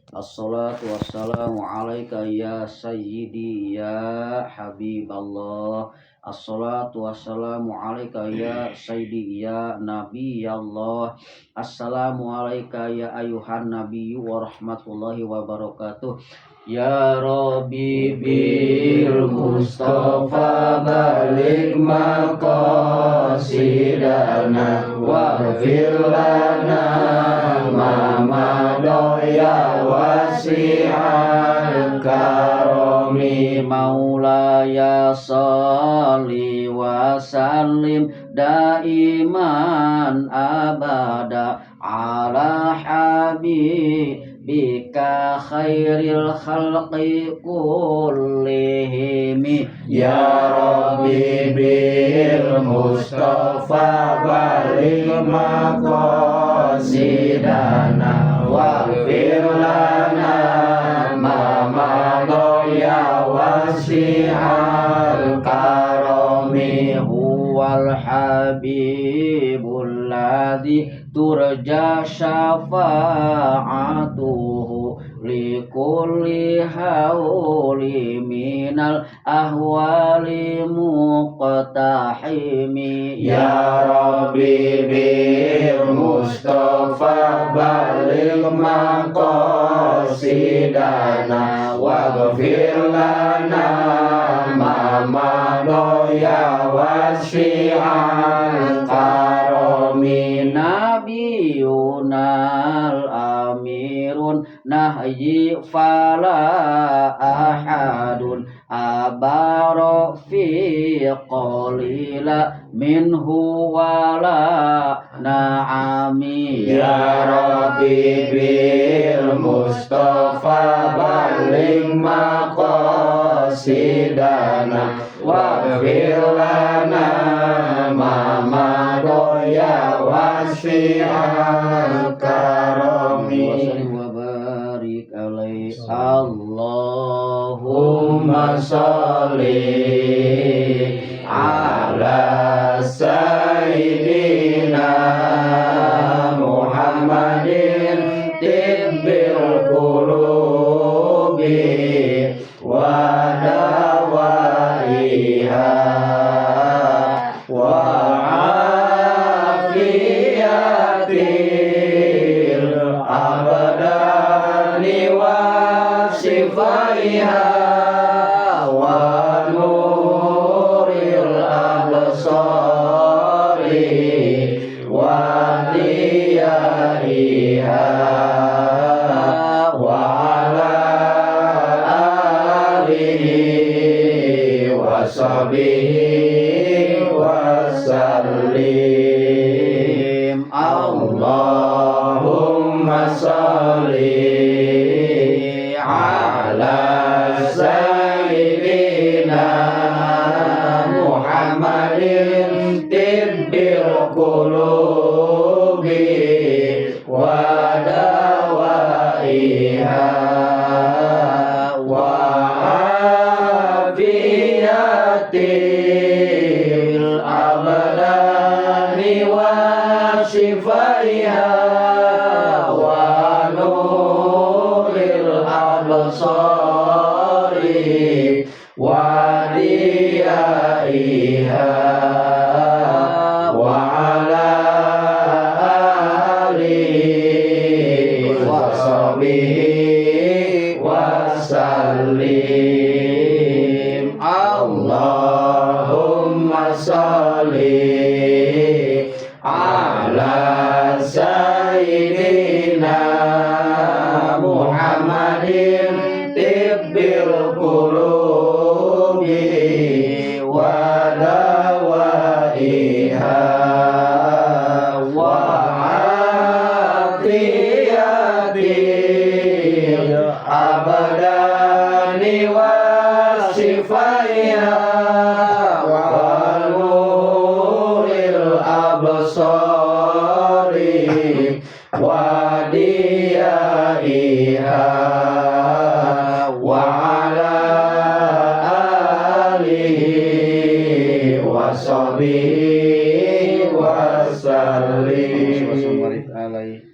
Assalatu wassalamu alaika ya sayyidi ya habiballah. Assalatu wassalamu alaika ya sayyidi ya nabiyallah. Assalamu alaika ya ayuhan nabiyyu wa rahmatullahi wa barakatuh. Ya Rabbi bil Mustafa balik maqasidana waghfir lana ma madha ya wasi'al karami. Maulaya sholli wa sallim daiman abada ala habibika khairil khalqi kullihim. Ya Rabbi bil Mustafa balik maqasidana waghfir lana ma madha ya wasi'al karami. Huwal habibul ladzi turja syafa'atuhu likulli hauli minal ahwali muqtahimi. Ya Rabbi bil Mustafa balik maqasidana waghfir lana ma madha ya wasi'al karami. Nabiyunal amirun nahyi fala ahadun abaro fi qalila minhu wala na'ami. Ya Rabbi bil Mustafa balik maqasidana waghfir lana ma madha ya wasi'al karami. Wa barik alaihi. Allahumma sholli ala sayyidina Muhammadin tibbil qulubi wa dawaiha wa afiyatil abdani wa sifaiha wa nuril absari wa diyaiha wa ala alihi wa sahbihi wa sallim. Allahumma sholli ala sayyidina Muhammadin tibbil qulubi wa dawaiha wa afiyatil abdani wa shifaiha wa nuril absari wa diyaiha wa ala alihi wa sahbihi wa sallim. Allahumma sholli ala sayyidina Muhammadin tibbil qulubi wa dawaiha wa afiyatil abdani wa shifaiha wa nuril absari wa diyaiha wa ala alihi wa sahbihi wa sallim.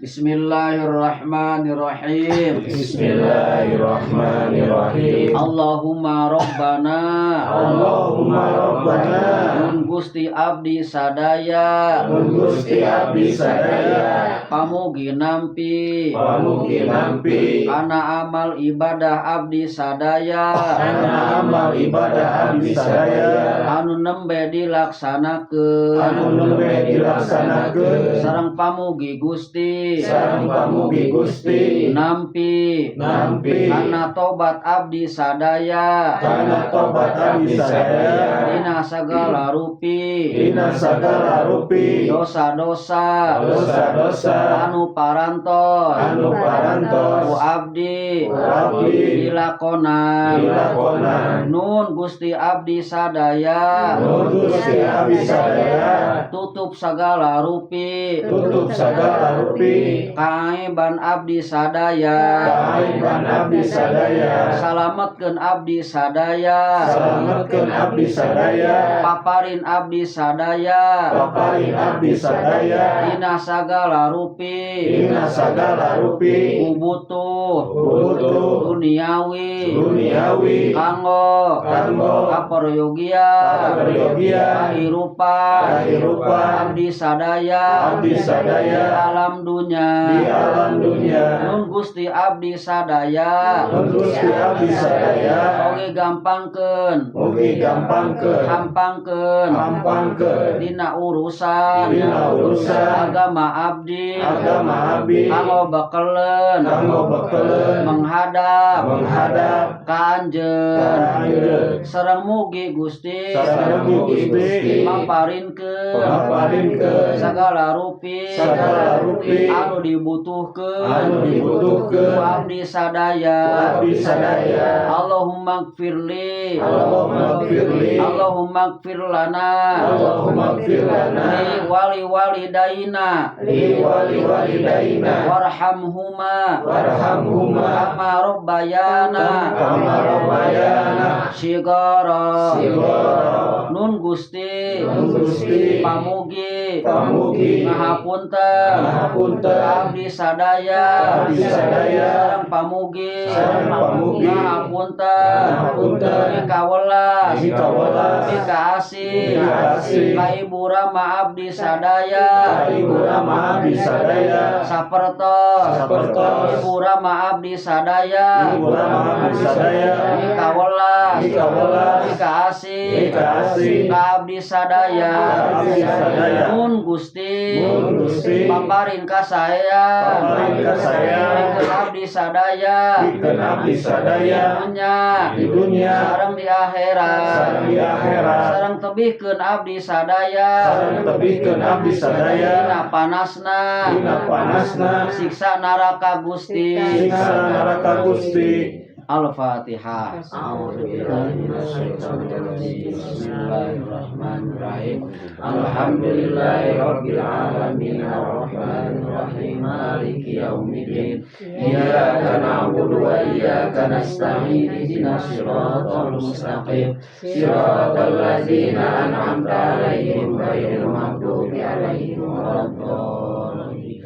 Bismillahirrahmanirrahim. Bismillahirrahmanirrahim. Allahumma rabbana. Allahumma rabbana. Nun Gusti abdi sadaya. Nun Gusti abdi sadaya. Pamugi nampi. Pamugi nampi. Kana amal ibadah abdi sadaya. Kana amal ibadah abdi sadaya. Anu nembe dilaksanakeun. Anu nembe dilaksanakeun. Sareng pamugi Gusti. Sareng pamugi Gusti. Nampi. Nampi. Kana tobat abdi sadaya. Kana tobat abdi sadaya. Dina sagala rupi. Dina sagala rupi. Dosa-dosa. Dosa-dosa. Anu parantos. Anu parantos. Ku abdi. Ku abdi. Dilakonan. Dilakonan. Nun Gusti abdi sadaya. Nun Gusti abdi sadaya. Tutup sagala rupi. Tutup sagala rupi. Kaaiban abdi sadaya. Kaaiban abdi sadaya. Salametkeun abdi sadaya. Salametkeun abdi sadaya. Paparin abdi sadaya. Paparin abdi sadaya. Dina sagala rupi. Dina sagala rupi. Butuh. Butuh. Duniawi. Duniawi. Kanggo. Kanggo. Kaperyogian. Kaperyogian. Kahirupan. Kahirupan. Abdi sadaya. Abdi sadaya. Di alam dunya. Di alam dunya. Nun Gusti abdi sadaya. Nun Gusti abdi sadaya. Oge gampangkeun. Mugi gampangkeun. Hampangkeun. Hampangkeun. Dina urusan. Dina urusan. Agama abdi. Agama abdi. Kanggo bekeleun. Kanggo bekeleun. Menghadap. Menghadap. Ka anjeun. Ka anjeun. Sareng mugi Gusti. Sareng mugi Gusti. Maparinkeun. Maparinkeun. Sagala rupi. Sagala rupi. Anu dibutuhkeun. Anu dibutuhkeun. Ku abdi sadaya. Ku abdi sadaya. Allahumma gfirli. Allahumma gfirli. Allahumma gfir lana. Allahumma gfir lana. Li wali walidaina. Li wali walidaina. Warhamhuma. Warhamhuma. Kama rabbayana. Kama rabbayana. Sigara. Sigara. Nun Gusti. Nun Gusti. Pamugi. Pamugi. Ngahapunten. Ngahapunten. Abdi sadaya. Abdi sadaya. Sareng pamugi. Sareng pamugi. Ngahapunten. Ngahapunten. Mikawelas. Mikawelas. Mikaasih. Mikaasih. Ka Ibu Rama abdi sadaya. Ka Ibu Rama abdi sadaya. Sapertos. Sapertos. Ibu Rama abdi sadaya. Ibu Rama abdi sadaya. Mikawelas. Mikawelas. Mikaasih. Mikaasih. Ka abdi sadaya. Ka abdi sadaya. Nun Gusti. Nun Gusti. Paparin kasaean. Paparin kasaean. Pikeun abdi sadaya. Pikeun abdi sadaya. Di dunya. Di dunya. Sareng di akhirat. Sareng di akhirat. Sareng tebihkeun abdi sadaya. Sareng tebihkeun abdi sadaya. Dina panasna. Dina panasna. Siksa neraka Gusti. Siksa neraka Gusti. Al-Fatihah. Bismillahirrahmanirrahim. Alhamdulillahirabbil alamin arrahmanirrahim maliki yaumiddin. Iyyaka na'budu wa iyyaka nasta'in ihdinas siratal mustaqim. Siratal ladzina an'amta 'alaihim ghairil maghdubi 'alaihim waladdallin.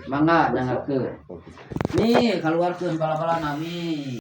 Mangga dangarkeun. Nih kaluarkeun bala-bala nami.